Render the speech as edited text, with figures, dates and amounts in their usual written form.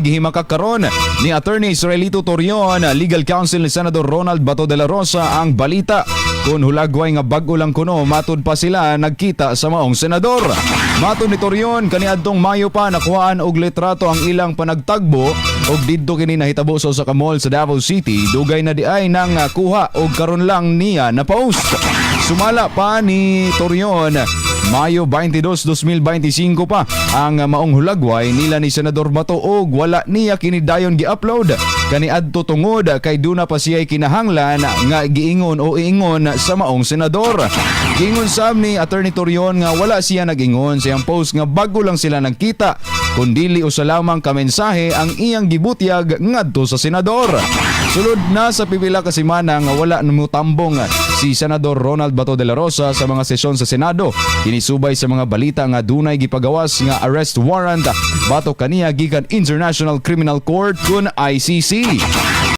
Gihimakak karon ni Attorney Israelito Torion, legal counsel ni Senador Ronald Bato de la Rosa, ang balita kung hulagway nga bag-o lang kuno matud pa sila nagkita sa maong senador. Matud ni Torion, kaniadtong Mayo pa nakuhaan og litrato ang ilang panagtagbo og didto kini nahitabo sa usa ka mall sa Davao City. Dugay na diay nang kuha og karon lang niya na post. Sumala pa ni Torion, Mayo 22, 2025 pa ang maong hulagway nila ni Senador Bato og wala niya kini dayon gi-upload kaniadto tungod kay duna pa siya'y kinahanglan nga giingon o iingon sa maong senador. Giingon sab ni Attorney Torion nga wala siya nag-ingon sa iyang post nga bago lang sila nagkita, kundili usa lamang ka mensahe ang iyang gibutyag ngadto sa senador. Sulod na sa pipila ka semana nga wala namutambong si Senador Ronald Bato de la Rosa sa mga sesyon sa Senado. Kini subay sa mga balita nga dunay gipagawas nga arrest warrant batok kaniya gikan International Criminal Court kun ICC.